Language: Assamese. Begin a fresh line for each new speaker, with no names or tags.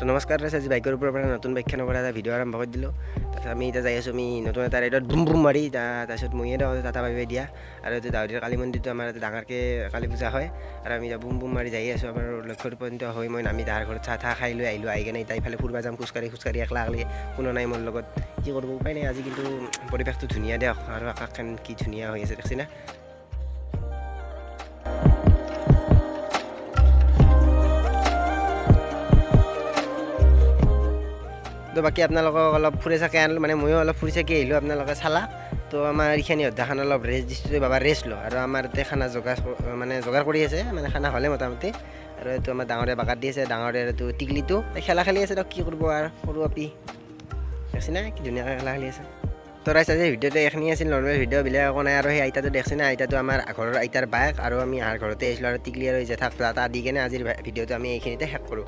তো নমস্কাৰ ৰাইজ, আজি বাইকৰ ওপৰৰ পৰা নতুন বাইকখনৰ পৰা এটা ভিডিঅ' আৰম্ভ কৰি দিলোঁ। তাৰপিছত আমি এতিয়া যাই আছোঁ, আমি নতুন এটা ৰাইডত বুম বুম মাৰি। তাৰপিছত ময়ে দিওঁ টাটা বাই বাই দিয়া। আৰু এইটো দাউদীৰ কালী মন্দিৰটো আমাৰ ইয়াতে ডাঙৰকৈ কালী পূজা হয়। আৰু আমি এতিয়া বুম বুম মাৰি যাই আছোঁ। আমাৰ লক্ষ্যত উপনীত হৈ মই নামি তাহাৰ ঘৰত চাহ তাহ খাই লৈ আহিলোঁ। আহি কেনে এতিয়া ইফালে ফুৰিব যাম খোজকাঢ়ি খোজকাঢ়ি, একলা একলি, কোনো নাই মোৰ লগত, কি কৰিব উপায় নাই। আজি কিন্তু পৰিৱেশটো ধুনীয়া দিয়ক, আৰু আকাশখন কি ধুনীয়া হৈ আছে দেখছি না। তো বাকী আপোনালোকক অলপ ফুৰি চাকি আনিলোঁ, মানে ময়ো অলপ ফুৰি চাকি আহিলোঁ, আপোনালোকে চালা। তো আমাৰ এইখিনি অধ্যাখান অলপ ৰেষ্ট দিছোঁ, বাবা ৰেষ্ট লওঁ। আৰু আমাৰ ইয়াতে খানা যোগাৰ মানে যোগাৰ কৰি আছে, মানে খানা হ'লে মোটামুটি। আৰু এইটো আমাৰ ডাঙৰে বাগাৰ দি আছে, ডাঙৰে এইটো টিকলিটো খেলা খেলি আছে। কি কৰিব আৰু সৰু আপি দেখছি না, কি ধুনীয়াকৈ খেলা খেলি আছে। তো ৰাইজ, আজি ভিডিঅ'টো এইখিনি আছিল, নৰ্মেল ভিডিঅ', বেলেগ একো নাই। আৰু সেই আইতাটো দেখছি না, আইতাটো আমাৰ ঘৰৰ আইতাৰ বায়েক, আৰু আমি আহাৰ ঘৰতে আহিছিলোঁ। আৰু টিকলি আৰু জেঠাক এটা দি কেনে আজিৰ ভিডিঅ'টো আমি এইখিনিতে শেষ কৰোঁ।